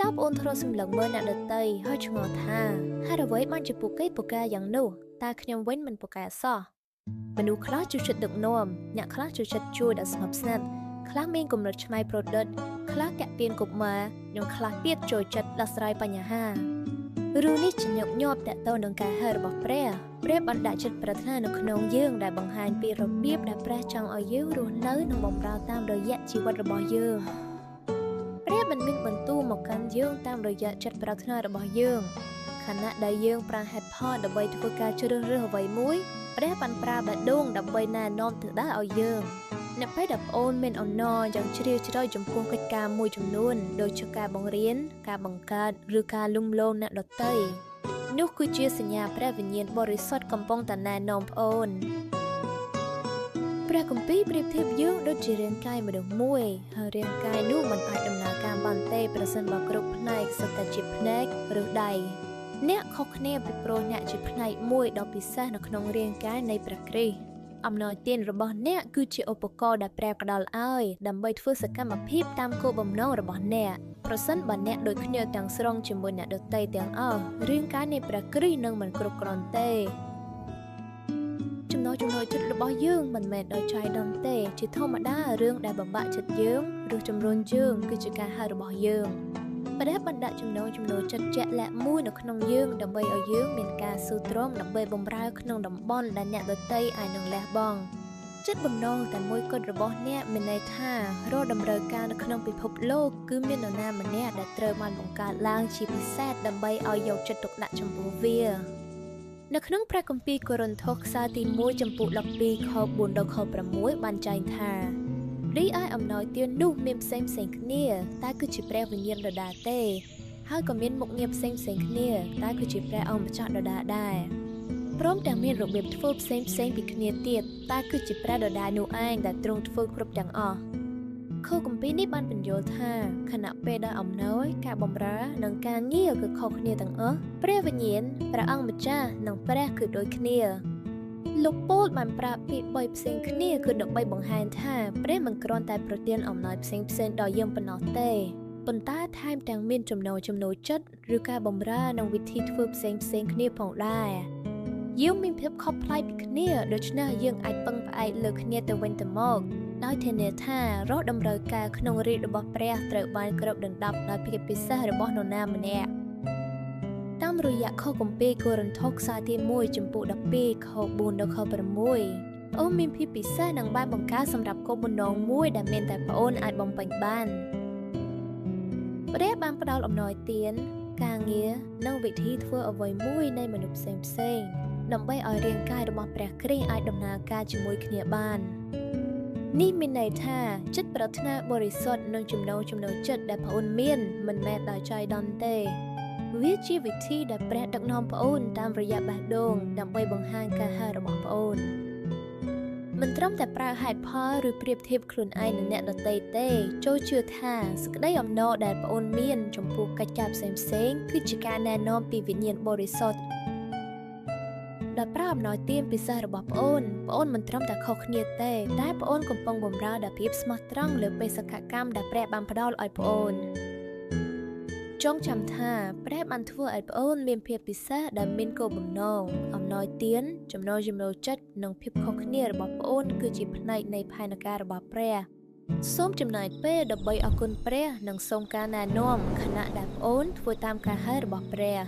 តើប្អូនធ្លាប់សម្លឹងមើលអ្នកដទៃហើយឆ្ងល់ថាហេតុអ្វីបានជាពួកគេពូកែយ៉ាងនោះតើខ្ញុំវិញមិនពូកែសោះមនុស្សខ្លះចូលចិត្តដឹកនាំអ្នកខ្លះចូលចិត្តជួយដល់ស្ងប់ស្ងាត់ខ្លះមានគំនិតច្នៃប្រឌិតខ្លះតាក់ទាញកុមារនិងខ្លះទៀតចូលចិត្តដោះស្រាយបញ្ហារឿងនេះជាញឹកញាប់ទាក់ទងនឹងការហៅរបស់ព្រះព្រះបានដាក់ចិត្តប្រាថ្នានៅក្នុងយើងដែលបង្ហាញពីរបៀបដែលព្រះចង់ឲ្យយើងរស់នៅនិងបម្រើតាមរយៈជីវិតរបស់យើងព្រះបានមានបន្ទូលមកកាន់យើងតាមរយៈចិត្តប្រាថ្នារបស់យើងខណៈដែលយើងប្រើហេតុផលដើម្បីធ្វើការជ្រើសរើសអ្វីមួយព្រះបានប្រើបេះដូងដើម្បីណែនាំទិសដៅឲ្យយើងនៅពេលដែលប្អូនមានអំណរយ៉ាងជ្រាលជ្រៅចំពោះកិច្ចការមួយចំនួនដូចជាការបង្រៀនការបង្កើតឬការលំលងអ្នកដទៃនោះគឺជាសញ្ញាព្រះវិញ្ញាណបរិសុទ្ធកំពុងតែណែនាំប្អូនព្រះគម្ពីរប្រៀបធៀបយើងដូចជារាងកាយមនុស្សមួយហើយរាងកាយនោះមិនអាចដំណើរការបានទេប្រសិនបើគ្រប់ផ្នែកសុទ្ធតែជាភ្នែកឬដៃអ្នកខុសគ្នាពីព្រោះអ្នកជាផ្នែកមួយដ៏ពិសេសនៅក្នុងរាងកាយនៃព្រះគ្រីស្ទអំណោយទានរបស់អ្នកគឺជាឧបករណ៍ដែលព្រះផ្ដល់ឲ្យដើម្បីធ្វើសកម្មភាពតាមគោលបំណងរបស់អ្នកប្រសិនបើអ្នកដូចគ្នាទាំងស្រុងជាមួយអ្នកដទៃទាំងអស់រាងកាយនៃព្រះគ្រីស្ទនឹងមិនគ្រប់គ្រាន់ទេចំណូលចិត្តរបស់យើងមិនមែនដោយចៃដន្យទេជាធម្មតារឿងដែលបំបាក់ចិត្តយើងឬជំរុញយើងគឺជាការហៅរបស់យើងព្រះបានដាក់ចំណូលចិត្តជាក់លាក់មួយនៅក្នុងយើងដើម្បីឲ្យយើងមានការស៊ូទ្រាំដើម្បីបម្រើក្នុងតំបន់ដែលអ្នកដទៃអាចនឹងលះបង់ចិត្តបំណងតែមួយគត់របស់អ្នកមានន័យថារាល់តម្រូវការនៅក្នុងពិភពលោកគឺមាននរណាម្នាក់ដែលត្រូវបានបង្កើតឡើងជាពិសេសដើម្បីឲ្យយកចិត្តទុកដាក់ចំពោះវានៅក្នុងព្រះគម្ពីរកូរិនថូសខ្សែទី1ចំពុក12ខ4ដល់ខ6បានចែងថារីឯអំណោយទាននោះមានផ្សេងៗគ្នាតែគឺជាព្រះវិញ្ញាណដដែលទេហើយក៏មានមុខងារផ្សេងៗគ្នាតែគឺជាព្រះអង្គម្ចាស់ដដែលដែរព្រមទាំងមានរបៀបធ្វើផ្សេងៗពីគ្នាទៀតតែគឺជាព្រះដដែលនោះឯងដែលទ្រង់ធ្វើគ្រប់ទាំងអស់ខគម្ពីរនេះបានពន្យល់ថាខណៈពេលដែលអំណោយការបម្រើនិងការងារគឺខុសគ្នាទាំងអស់ព្រះវិញ្ញាណព្រះអង្គម្ចាស់និងព្រះគឺដូចគ្នាលោកពូលបានប្រាប់ពីបីផ្សេងគ្នាគឺដើម្បីបង្ហាញថាព្រះមិនគ្រាន់តែប្រទានអំណោយផ្សេងៗដល់យើងប៉ុណ្ណោះទេប៉ុន្តែថែមទាំងមានចំណូលចិត្តឬការបម្រើនិងវិធីធ្វើផ្សេងៗគ្នាផងដែរយើងមានភាពខុសប្លែកពីគ្នាដូច្នេះយើងអាចពឹងផ្អែកលើគ្នាទៅវិញទៅមកដោយធានាថារាល់តម្រូវការក្នុងរាជរបស់ព្រះត្រូវបានគ្របដណ្ដប់ដោយភាពពិសេសរបស់នរណាម្នាក់តាមរយៈខគម្ពីរកូរិនថូសខ្សែទី1ចំពុក12ខ4ដល់ខ6ប្អូនមានភាពពិសេសនិងបានបង្កើតសម្រាប់គោលបំណងមួយដែលមានតែប្អូនអាចបំពេញបានព្រះបានផ្ដល់អំណោយទានការងារនិងវិធីធ្វើអ្វីមួយនៃមនុស្សផ្សេងៗដើម្បីឲ្យរាងកាយរបស់ព្រះគ្រីស្ទអាចដំណើរការជាមួយគ្នាបាននេះមានន័យថាចិត្តប្រាថ្នាបរិសុទ្ធនិងចំណូលចិត្តដែលប្អូនមានមិនមែនដោយចៃដន្យទេវាជាវិធីដែលព្រះដឹកនាំប្អូនតាមរយៈបេះដូងដើម្បីបង្ហាញការហៅរបស់ប្អូនមិនត្រឹមតែប្រើហេតុផលឬប្រៀបធៀបខ្លួនឯងនឹងអ្នកដទៃទេចូលជឿថាសេចក្តីអំណរដែលប្អូនមានចំពោះកិច្ចការផ្សេងៗគឺជាការណែនាំពីវិញ្ញាណបរិសុទ្ធដោយប្រើអំណោយទានពិសេសរបស់ប្អូនប្អូនមិនត្រឹមតែខុសគ្នាទេតែប្អូនកំពុងបម្រើដោយភាពស្មោះត្រង់លើបេសកកម្មដែលព្រះបានផ្ដល់ឲ្យប្អូនចងចាំថាព្រះបានធ្វើឲ្យប្អូនមានភាពពិសេសដែលមានគោលបំណងអំណោយទានចំណូលចិត្តនិងភាពខុសគ្នារបស់ប្អូនគឺជាផ្នែកនៃផែនការរបស់ព្រះសូមចំណាយពេលដើម្បីអរគុណព្រះនិងសូមការណែនាំខណៈដែលប្អូនធ្វើតាមការហៅរបស់ព្រះ